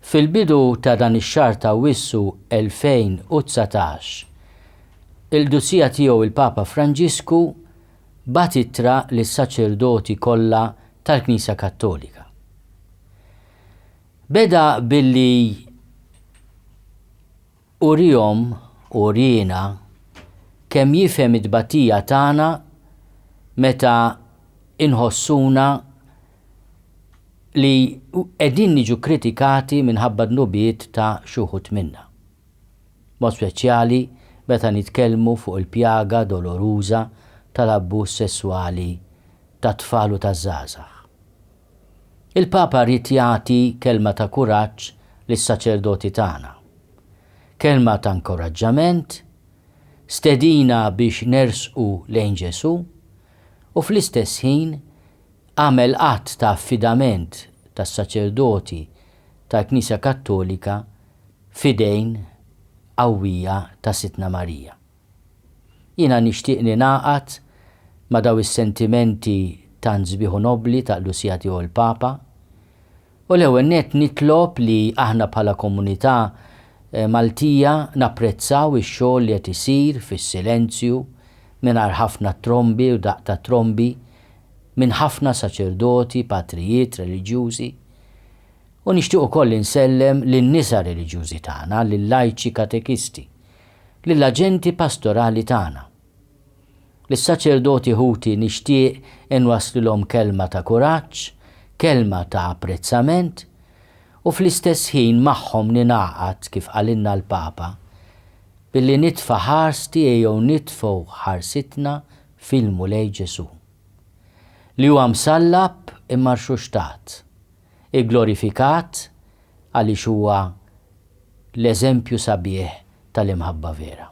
Fil-bidu ta' dan ix-xahar ta' Awwissu 2019, il-Qdusija Tiegħu il-Papa Franġisku bagħat ittra lis-saċerdoti kollha tal-Knisja Kattolika. Beda billi urihom u uriena kemm jifhem it-tbatija tagħna meta inħossuna li qegħdin niġu kkritikati minħabba dnubiet ta' xi wħud minna. B'mod speċjali meta nitkellmu fuq il-pjaga doloruża tal-abbuż sesswali tat-tfal u taż-żgħażagħ. Il-Papa ried jagħti kelma ta' kuraġġ lis-saċerdoti tagħna. Kelma ta' inkoraġġament, stedina biex nersqu lejn Ġesù u fl-istess ħin għamel att ta' affidament tas-saċerdoti tal-Knisja Kattolika f'idejn qawwija ta' Sidtna Marija. Jiena nixtieq ningħaqad ma' daw is-sentimenti tant sbieħ u nobbli ta' Qdusija Tiegħu l-Papa u l-ewwel nett nitlob li aħna bħala komunità Maltija napprezzaw ix-xogħol li qed isir fis-silenzju mingħajr ħafna trombi u daqq ta' trombi minn ħafna saċerdoti, patrijiet, reliġjużi. U nixtieq ukoll insellem lin-nisa reliġjużi tagħna, lil-lajċi katekisti, lill-aġenti pastorali tagħna. Lis-saċerdoti ħuti nixtieq inwasslilhom kelma ta' kuraġġ, kelma ta' apprezzament, u fl-istess ħin magħhom ningħaqad, kif qalilna l-Papa, billi nitfa' ħarsti ejjew nitfgħu ħarsitna fil-Mulej Ġesù, li huwa msallab imma rxuxtat, igglorifikat għaliex huwa l-eżempju sabiħ tal-imħabba vera.